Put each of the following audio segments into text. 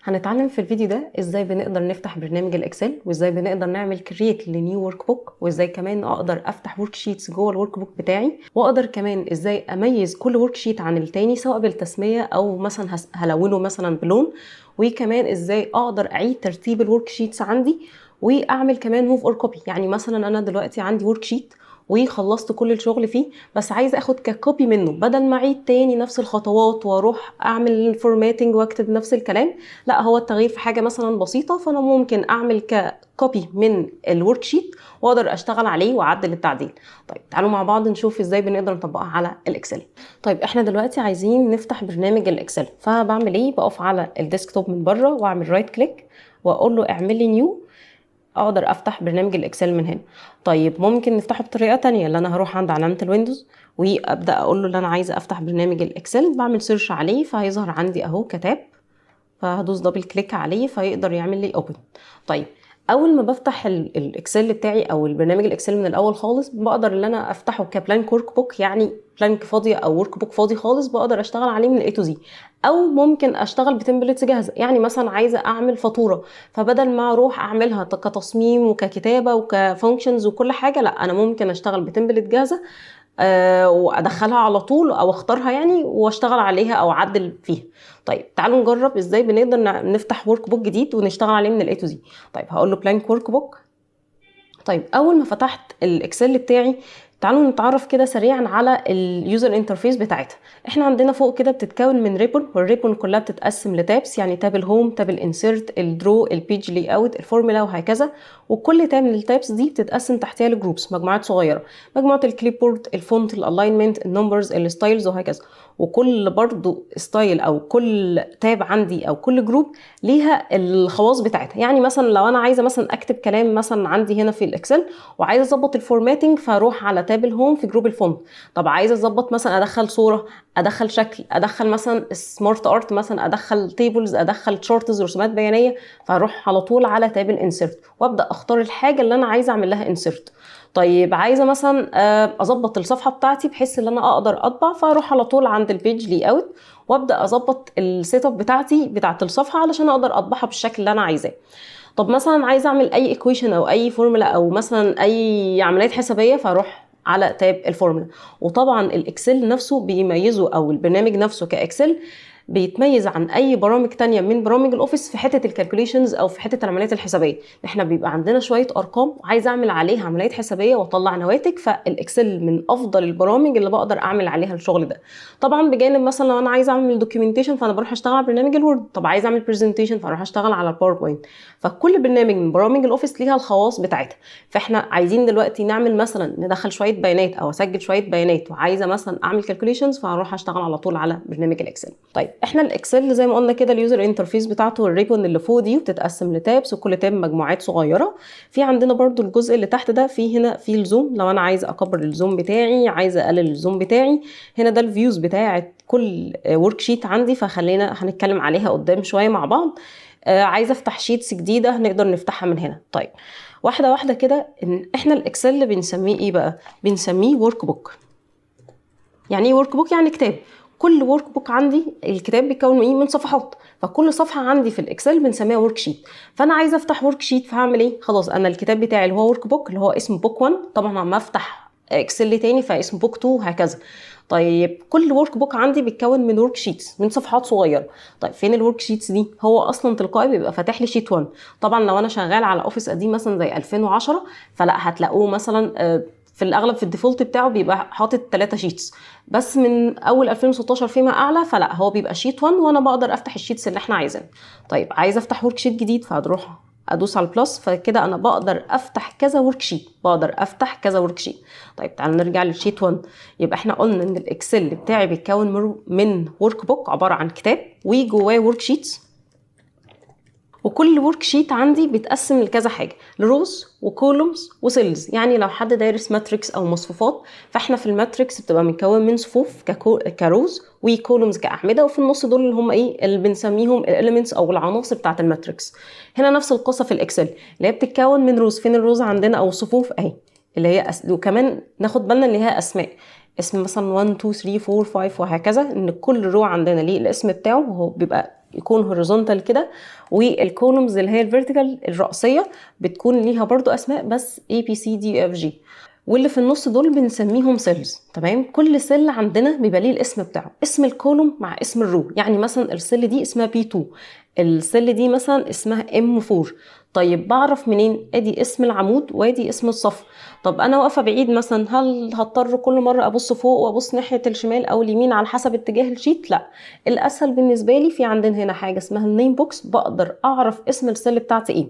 هنتعلم في الفيديو ده ازاي بنقدر نفتح برنامج ال Excel، وازاي بنقدر نعمل create ل new workbook، وازاي كمان اقدر افتح worksheets جوه ال workbook بتاعي، واقدر كمان ازاي اميز كل worksheet عن التاني سواء بالتسميه او مثلا هلونه مثلا بلون، وكمان ازاي اقدر اعيد ترتيب ال worksheets عندي، واعمل كمان move or copy. يعني مثلا انا دلوقتي عندي worksheet وخلصت كل الشغل فيه، بس عايزه اخد ك copy منه بدل ما اعيد تاني نفس الخطوات واروح اعمل formatting واكتب نفس الكلام. لا، هو التغيير في حاجة مثلا بسيطه، فانا ممكن اعمل ك copy من ال worksheet واقدر اشتغل عليه واعدل التعديل. طيب تعالوا مع بعض نشوف ازاي بنقدر نطبقها على ال Excel. طيب احنا دلوقتي عايزين نفتح برنامج ال Excel، فبعمل ايه؟ بقف على ال desktop من بره واعمل right click واقول له اعمل لي new، اقدر افتح برنامج ال Excel من هنا. طيب ممكن نفتحه بطريقة تانية، اللي انا هروح عند علامة ال Windows وابدا اقول له ان انا عايزه افتح برنامج ال Excel، بعمل search عليه فهيظهر عندي اهو ك tab، فهدوس double click عليه فيقدر يعمل لي open. طيب اول ما بفتح ال Excel بتاعي او البرنامج ال Excel من الاول خالص، بقدر ان انا افتحه ك blank workbook، يعني blank فاضية او workbook فاضي خالص، بقدر اشتغل عليه من A to Z، او ممكن اشتغل ب templates جاهزه. يعني مثلا عايزه اعمل فاتوره، فبدل ما اروح اعملها كتصميم وككتابه وك functions وكل حاجه، لا، انا ممكن اشتغل ب template جاهزة وادخلها على طول او اختارها يعني واشتغل عليها او اعدل فيها. طيب تعالوا نجرب ازاي بنقدر نفتح workbook جديد ونشتغل عليه من ال A to Z. طيب هقول له blank workbook. طيب اول ما فتحت ال Excel بتاعي، تعالوا نتعرف كده سريعا على ال user interface بتاعتها. احنا عندنا فوق كده بتتكون من ribbon، وال ribbon كلها بتتقسم ل tabs، يعني tab ال home، tab ال insert، ال draw، ال page layout، ال formula وهكذا. وكل tab من ال tabs دي بتتقسم تحتها ل groups، مجموعات صغيره، مجموعة ال clipboard، ال font، ال alignment، ال numbers، ال styles وهكذا. وكل برضو style او كل tab عندي او كل group ليها الخواص بتاعتها. يعني مثلا لو انا عايزه مثلا اكتب كلام مثلا عندي هنا في ال Excel وعايزه اظبط ال formatting، فاروح على tab ال home في group ال font. طب عايزه اظبط مثلا ادخل صوره، ادخل شكل، ادخل مثلا SmartArt، مثلا ادخل tables، ادخل charts، رسومات بيانيه، فاروح على طول على tab ال insert وابدا اختار الحاجة اللي انا عايزه اعمل لها insert. طيب عايزه مثلا اظبط الصفحة بتاعتي بحيث ان انا اقدر اطبع، فاروح على طول عند ال page layout وابدا اظبط ال setup بتاعتي بتاعت الصفحة علشان اقدر اطبعها بالشكل اللي انا عايزاه. طب مثلا عايزه اعمل اي equation او اي فورمولا او مثلا اي عمليات حسابيه، فاروح على tab ال formula. وطبعا ال Excel نفسه بيميزه، او البرنامج نفسه ك Excel بيتميز عن اي برامج تانية من برامج ال Office في حتة ال calculations او في حتة العمليات الحسابيه. احنا بيبقى عندنا شوية ارقام وعايز اعمل عليها عمليات حسابيه واطلع نواتج، فال Excel من افضل البرامج اللي بقدر اعمل عليها الشغل ده. طبعا بجانب مثلا لو انا عايزه اعمل documentation فانا بروح اشتغل على برنامج ال Word، طب عايزه اعمل presentation فاروح اشتغل على ال PowerPoint. فكل برنامج من برامج ال Office ليها الخواص بتاعتها. فاحنا عايزين دلوقتي نعمل مثلا ندخل شوية بيانات او اسجل شوية بيانات وعايزه مثلا اعمل calculations، فهروح اشتغل على طول على برنامج ال Excel. طيب احنا ال Excel زي ما قلنا كده ال user interface بتاعته ال ribbon اللي فوق دي، وبتتقسم ل tabs وكل tab مجموعات صغيره. في عندنا برضو الجزء اللي تحت ده، في هنا في ال zoom، لو انا عايزه اكبر ال zoom بتاعي، عايزه اقلل ال zoom بتاعي. هنا ده ال views بتاعه كل worksheet عندي، فخلينا هنتكلم عليها قدام شوية مع بعض. عايزه افتح sheets جديدة هنقدر نفتحها من هنا. طيب واحدة واحدة كده، ان احنا ال Excel بنسميه ايه بقى؟ بنسميه workbook. يعني ايه workbook؟ يعني كتاب. كل workbook عندي الكتاب بيتكون من ايه؟ من صفحات. فكل صفحة عندي في ال Excel بنسميها worksheet. فانا عايزه افتح worksheet، فهعمل ايه؟ خلاص انا الكتاب بتاعي اللي هو workbook اللي هو اسمه book 1، طبعا لما افتح Excel تاني فاسمه book 2 وهكذا. طيب كل workbook عندي بيتكون من worksheets، من صفحات صغيره. طيب فين ال worksheets دي؟ هو اصلا تلقائي بيبقى فاتح لي sheet 1. طبعا لو انا شغال على Office قديم مثلا زي 2010 فلا هتلاقوه مثلا في الاغلب في ال default بتاعه بيبقى حاطط 3 sheets، بس من اول 2016 فيما اعلى فلا هو بيبقى sheet 1 وانا بقدر افتح ال sheets اللي احنا عايزينها. طيب عايزه افتح worksheet جديد، فهتروح ادوس على ال plus، فكده انا بقدر افتح كذا worksheet، بقدر افتح كذا worksheet. طيب تعالوا نرجع لل sheet 1. يبقى احنا قلنا ان ال Excel بتاعي بيتكون من workbook عبارة عن كتاب وجواه worksheets، وكل worksheet عندي بيتقسم لكذا حاجة، ل rows و columns و cells. يعني لو حد دارس matrix او مصفوفات، فاحنا في ال matrix بتبقى متكون من صفوف ك rows و columns كاعمده، وفي النص دول اللي هم ايه؟ اللي بنسميهم ال elements او العناصر بتاعه ال matrix. هنا نفس القصة في ال Excel اللي هي بتتكون من rows. فين ال rows عندنا او الصفوف؟ اهي اللي هي وكمان ناخد بالنا اللي هي اسماء، اسم مثلا 1 2 3 4 5 وهكذا، ان كل row عندنا ليه الاسم بتاعه، وهو بيبقى يكون horizontal كده، وال columns اللي هي ال vertical الرأسية بتكون ليها برضو اسماء بس A B C D F G، واللي في النص دول بنسميهم cells. تمام، كل cell عندنا بيبقى ليه الاسم بتاعه، اسم ال column مع اسم ال row. يعني مثلا ال cell دي اسمها B 2، ال cell دي مثلا اسمها M 4. طيب بعرف منين؟ ادي اسم العمود وادي اسم الصف. طب انا واقفة بعيد مثلا، هل هضطر كل مرة ابص فوق وابص ناحية الشمال او اليمين على حسب اتجاه ال sheet؟ لا، الاسهل بالنسبة لي في عندنا هنا حاجة اسمها ال name box، بقدر اعرف اسم ال cell بتاعتي ايه.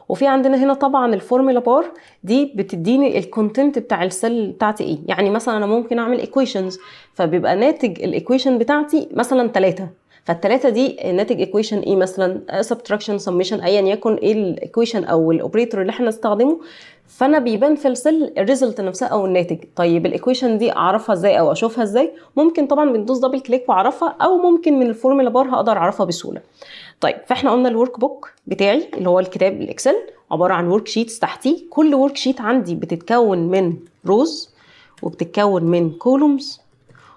وفي عندنا هنا طبعا ال formula bar، دي بتديني ال content بتاع ال cell بتاعتي ايه. يعني مثلا انا ممكن اعمل equations، فبيبقى ناتج ال equation بتاعتي مثلا 3، فالثلاثه دي ناتج equation ايه، مثلا subtraction، summation، ايا يكن ايه ال equation او ال operator اللي احنا نستخدمه، فانا بيبان في ال cell ال result نفسها او الناتج. طيب ال equation دي اعرفها ازاي او اشوفها ازاي؟ ممكن طبعا بندوس double click واعرفها، او ممكن من ال formula bar هقدر اعرفها بسهولة. طيب فاحنا قلنا ال workbook بتاعي اللي هو الكتاب ال Excel عبارة عن worksheets تحتيه، كل worksheet عندي بتتكون من rows وبتتكون من columns،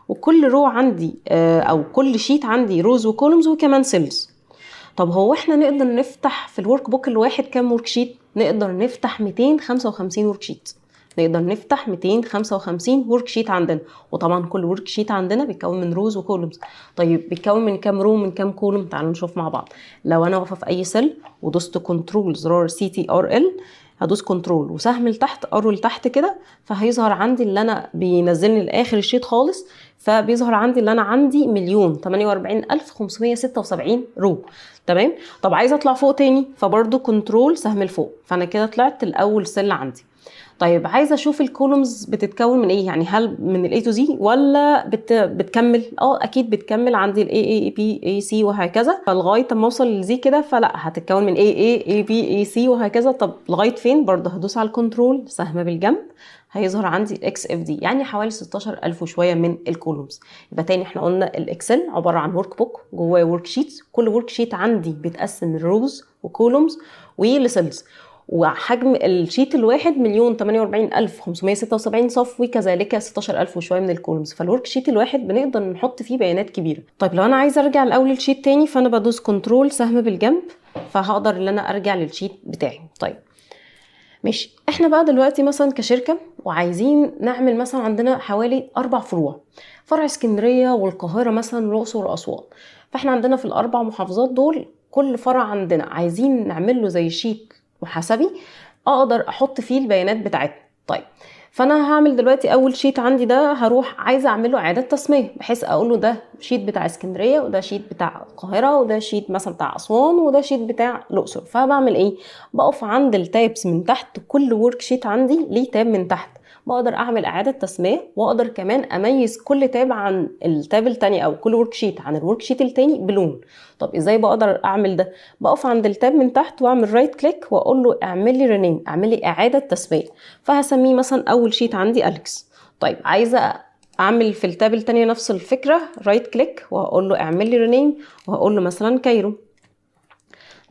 وكل row عندي او كل sheet عندي rows و columns وكمان cells. طب هو احنا نقدر نفتح في ال workbook الواحد كام worksheet؟ نقدر نفتح 255 worksheet. نقدر نفتح 255 worksheet عندنا، وطبعا كل worksheet عندنا بيتكون من rows و columns. طيب بيتكون من كام row من كام column؟ تعالوا نشوف مع بعض. لو انا واقفة في اي cell ودوست control زرار CTRL، هدوس control وسهم لتحت، arrow لتحت كده، فهيظهر عندي اللي انا بينزلني لاخر ال sheet خالص، فبيظهر عندي اللي انا عندي 1,048,576 row. تمام. طب عايزه اطلع فوق تاني، فبرده control سهم لفوق، فانا كده طلعت الاول cell عندي. طيب عايزه اشوف ال columns بتتكون من ايه، يعني هل من ال A to Z ولا بتكمل؟ اكيد بتكمل، عندي ال A A B A C وهكذا، فلغايه ما اوصل لل Z كده فلا هتتكون من A A A B A C وهكذا. طب لغاية فين؟ برضه هدوس على ال control سهم بالجنب، هيظهر عندي X F D، يعني حوالي 16000 وشوية من ال columns. يبقى تاني احنا قلنا ال Excel عبارة عن workbook جواه worksheets، كل worksheet عندي بيتقسم rows و columns ول cells، وحجم ال sheet الواحد 1,048,576 صف، وكذلك 16,000 وشوية من ال columns. فال worksheet الواحد بنقدر نحط فيه بيانات كبيرة. طيب لو انا عايزه ارجع الاول لل sheet تاني، فانا بدوس control سهم بالجنب، فهقدر ان انا ارجع لل sheet بتاعي. طيب ماشي، احنا بقى دلوقتي مثلا كشركة وعايزين نعمل مثلا عندنا حوالي 4 فروع، فرع اسكندرية والقاهره مثلا والاقصر واسوان، فاحنا عندنا في الاربع محافظات دول كل فرع عندنا عايزين نعمل له زي sheet محاسبي اقدر احط فيه البيانات بتاعتنا. طيب فانا هعمل دلوقتي اول sheet عندي ده، هروح عايزه اعمل له اعاده تسميه، بحيث اقول له ده sheet بتاع اسكندرية، وده sheet بتاع القاهرة، وده sheet مثلا بتاع اسوان، وده sheet بتاع الاقصر. فبعمل ايه؟ بقف عند ال tabs من تحت، كل worksheet عندي ليه tab من تحت، بقدر اعمل اعاده تسميه، واقدر كمان اميز كل tab عن ال tab التاني او كل worksheet عن ال worksheet التاني بلون. طب ازاي بقدر اعمل ده؟ بقف عند ال tab من تحت واعمل right click واقول له اعمل لي rename، اعمل لي اعاده تسميه، فهسميه مثلا اول sheet عندي اليكس. طيب عايزه اعمل في ال tab التانية نفس الفكرة، right click واقول له اعمل لي rename، وهقول له مثلا Cairo.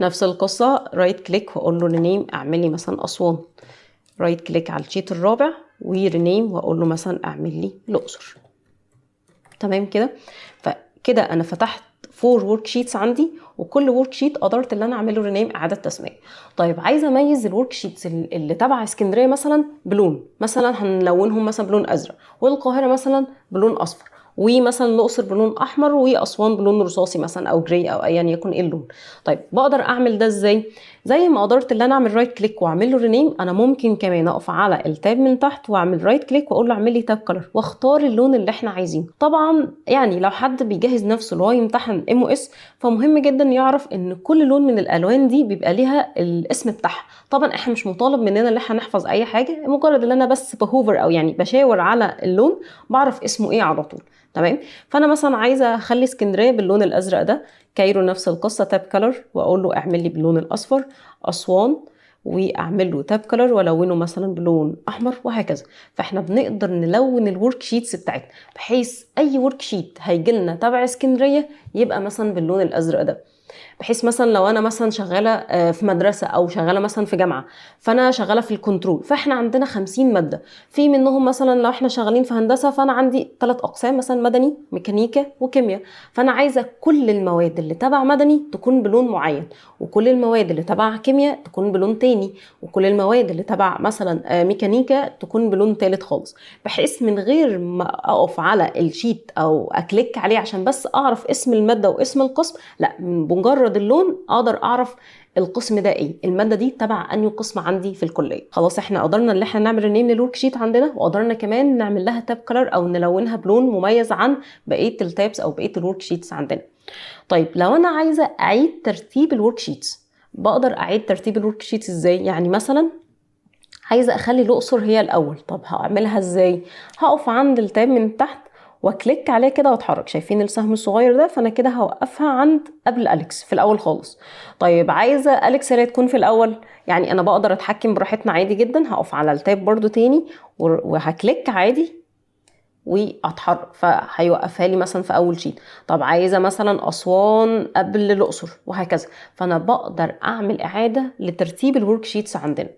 نفس القصة right click واقول له rename، اعمل لي مثلا اسوان. right click على ال sheet الرابع و rename واقول له مثلا اعمل لي الاقصر. تمام كده. فكده انا فتحت 4 worksheets عندي، وكل worksheet قدرت ان انا اعمل له rename، اعاده تسميه. طيب عايزه اميز ال worksheets اللي تبع اسكندرية مثلا بلون، مثلا هنلونهم مثلا بلون ازرق، والقاهره مثلا بلون اصفر، ومثلا الاقصر بلون احمر، واسوان بلون رصاصي مثلا او gray او ايا يكن ايه اللون. طيب بقدر اعمل ده ازاي؟ زي ما قدرت ان انا اعمل right click واعمل له rename، انا ممكن كمان اقف على ال tab من تحت واعمل right click واقول له اعمل لي tab color، واختار اللون اللي احنا عايزينه. طبعا يعني لو حد بيجهز نفسه اللي هو يمتحن MOS، فمهم جدا يعرف ان كل لون من الالوان دي بيبقى ليها الاسم بتاعها. طبعا احنا مش مطالب مننا ان احنا نحفظ اي حاجة، مجرد ان انا بس ب hover او يعني بشاور على اللون بعرف اسمه ايه على طول. تمام. فانا مثلا عايزه اخلي اسكندرية باللون الازرق ده، Cairo نفس القصة tab color واقول له اعمل لي باللون الاصفر، اسوان واعمل له tab color والونه مثلا بلون احمر، وهكذا. فاحنا بنقدر نلون ال worksheets بتاعتنا بحيث اي worksheet هيجي لنا تبع اسكندرية يبقى مثلا باللون الازرق ده. بحيث مثلا لو انا مثلا شغالة في مدرسه او شغالة مثلا في جامعه، فانا شغالة في ال control، فاحنا عندنا 50 مادة، في منهم مثلا لو احنا شغالين في هندسة فانا عندي 3 اقسام مثلا، مدني، ميكانيكا، وكيمياء، فانا عايزه كل المواد اللي تبع مدني تكون بلون معين، وكل المواد اللي تبع كيمياء تكون بلون تاني، وكل المواد اللي تبع مثلا ميكانيكا تكون بلون تالت خالص، بحيث من غير ما اقف على ال sheet او ا click عليه عشان بس اعرف اسم المادة واسم القسم، لا، بمجرد اللون اقدر اعرف القسم ده ايه، المادة دي تبع انهي قسم عندي في الكلية. خلاص احنا قدرنا ان احنا نعمل rename لل worksheet عندنا، وقدرنا كمان نعمل لها tab color او نلونها بلون مميز عن بقية ال tabs او بقية ال worksheets عندنا. طيب لو انا عايزه اعيد ترتيب ال worksheets، بقدر اعيد ترتيب ال worksheets ازاي؟ يعني مثلا عايزه اخلي الاقصر هي الاول، طب هعملها ازاي؟ هقف عند ال tab من تحت وا click عليه كده واتحرك، شايفين السهم الصغير ده؟ فانا كده هوقفها عند قبل اليكس في الاول خالص. طيب عايزه اليكس هي تكون في الاول، يعني انا بقدر اتحكم براحتنا عادي جدا، هقف على ال tab برضو تاني وه click عادي واتحرك، فهيوقفها لي مثلا في اول sheet. طب عايزه مثلا اسوان قبل الاقصر، وهكذا. فانا بقدر اعمل اعاده لترتيب ال worksheets عندنا.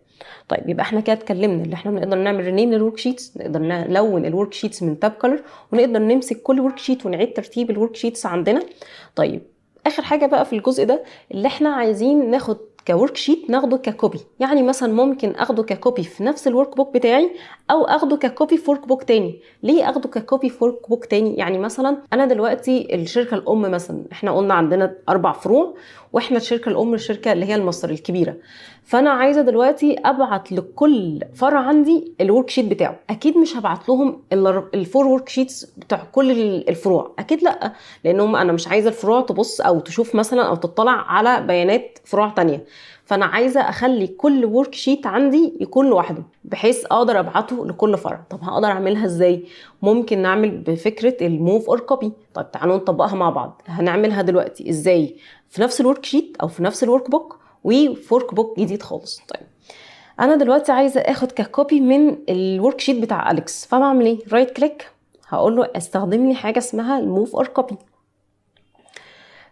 طيب يبقى احنا كده اتكلمنا اللي احنا بنقدر نعمل rename لل worksheets، نقدر نلون ال worksheets من tab color، ونقدر نمسك كل worksheet ونعيد ترتيب ال worksheets عندنا. طيب اخر حاجة بقى في الجزء ده، اللي احنا عايزين ناخد ك worksheet ناخده ك copy، يعني مثلا ممكن اخده ك copy في نفس ال workbook بتاعي، او اخده ك copy في workbook تاني. ليه اخده ك copy في workbook تاني؟ يعني مثلا انا دلوقتي الشركة الام، مثلا احنا قلنا عندنا 4 فروع، واحنا الشركة الام الشركة اللي هي المصدر الكبيرة، فانا عايزه دلوقتي ابعت لكل فرع عندي ال worksheet بتاعه. اكيد مش هبعت لهم ال four worksheets بتوع كل الفروع، اكيد لا، لانهم انا مش عايزه الفروع تبص او تشوف مثلا او تطلع على بيانات فروع تانية. فانا عايزه اخلي كل worksheet عندي يكون لوحده، بحيث اقدر ابعته لكل فرع. طب هقدر اعملها ازاي؟ ممكن نعمل بفكره ال move or copy. طيب تعالوا نطبقها مع بعض. هنعملها دلوقتي ازاي في نفس ال worksheet او في نفس ال workbook وفي workbook جديد خالص. طيب انا دلوقتي عايزه اخد ك copy من ال worksheet بتاع اليكس، فبعمل ايه؟ right click، هقول له استخدم لي حاجة اسمها ال move or copy.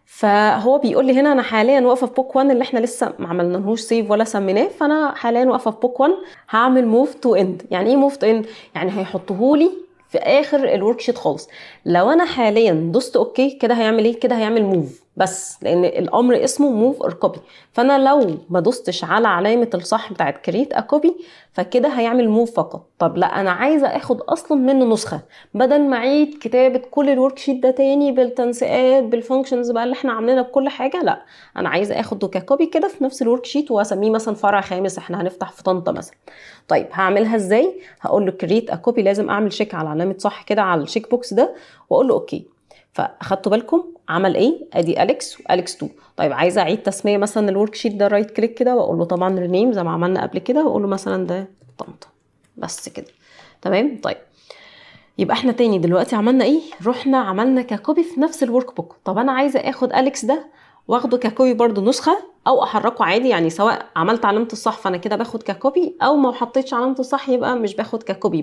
فهو بيقول لي هنا انا حاليا واقفة في book 1 اللي احنا لسه ما عملناهوش save ولا سميناه، فانا حاليا واقفة في book 1، هعمل move to end. يعني ايه move to end؟ يعني هيحطه لي في اخر ال worksheet خالص. لو انا حاليا دوست okay كده هيعمل ايه؟ كده هيعمل move بس، لان الامر اسمه move or copy. فانا لو ما دوستش على علامة الصح بتاعت create a copy فكده هيعمل move فقط. طب لا، انا عايزه اخد اصلا منه نسخه، بدل ما اعيد كتابه كل ال worksheet ده تاني بالتنسيقات بال functions بقى اللي احنا عاملينها بكل حاجة، لا انا عايزه اخده ك copy كده في نفس ال worksheet واسميه مثلا فرع خامس، احنا هنفتح في طنطا مثلا. طيب هعملها ازاي؟ هقول له create a copy، لازم اعمل check على علامة صح كده على ال check box ده واقول له okay. فاخدتوا بالكم عمل ايه؟ ادي اليكس واليكس 2. طيب عايزه اعيد تسميه مثلا ال worksheet ده، right click كده واقول له طبعا rename زي ما عملنا قبل كده، واقول له مثلا ده طنطا بس كده، تمام. طيب يبقى احنا تاني دلوقتي عملنا ايه؟ رحنا عملنا ك copy في نفس ال workbook. طب انا عايزه اخد اليكس ده واخده ك copy برده نسخه، او احركه عادي، يعني سواء عملت علامة الصح فانا كده باخد ك copy، او ما حطيتش علامة الصح يبقى مش باخد ك copy،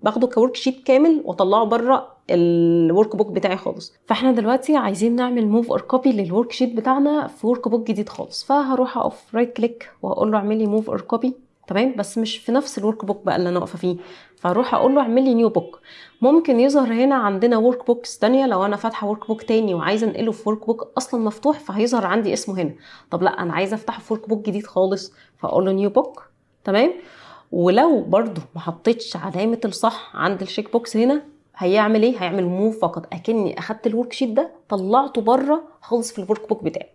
باخده ك worksheet كامل واطلعه بره ال workbook بتاعي خالص. فاحنا دلوقتي عايزين نعمل move or copy لل worksheet بتاعنا في workbook جديد خالص، فهروح اقف right click واقول له اعمل لي move or copy، تمام، بس مش في نفس ال workbook بقى اللي انا واقفة فيه، فاروح اقول له اعمل لي new book. ممكن يظهر هنا عندنا workbooks تانية، لو انا فاتحة workbook تاني وعايزه انقله في workbook اصلا مفتوح فهيظهر عندي اسمه هنا. طب لا، انا عايزه افتحه في workbook جديد خالص، فاقول له new book، تمام. ولو برضو ما حطيتش علامة الصح عند ال check box هنا هيعمل ايه؟ هيعمل move فقط، اكني اخدت ال worksheet ده طلعته بره خالص في ال workbook بتاعي.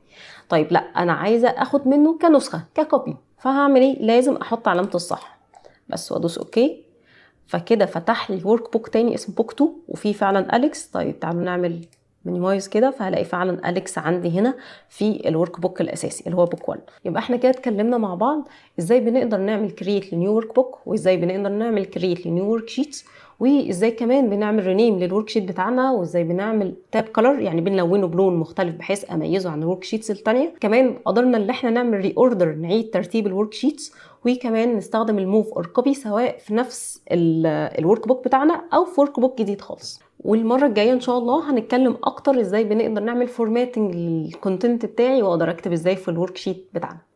طيب لا، انا عايزه اخد منه كنسخه ك copy، فهعمل ايه؟ لازم احط علامة الصح بس وادوس okay. فكده فتح لي workbook تاني اسمه book 2 وفي فعلا اليكس. طيب تعالوا نعمل minimize كده، فهلاقي فعلا اليكس عندي هنا في ال workbook الاساسي اللي هو book 1. يبقى احنا كده اتكلمنا مع بعض ازاي بنقدر نعمل create ل new workbook، وازاي بنقدر نعمل create ل new worksheets، وازاي كمان بنعمل rename لل worksheet بتاعنا، وازاي بنعمل tab color يعني بنلونه بلون مختلف بحيث اميزه عن ال worksheets الثانية. كمان قدرنا ان احنا نعمل reorder، نعيد ترتيب ال worksheets، وكمان نستخدم ال move or copy سواء في نفس ال workbook بتاعنا او في workbook جديد خالص. والمرة الجاية ان شاء الله هنتكلم اكتر ازاي بنقدر نعمل formatting لل content بتاعي، واقدر اكتب ازاي في ال worksheet بتاعنا.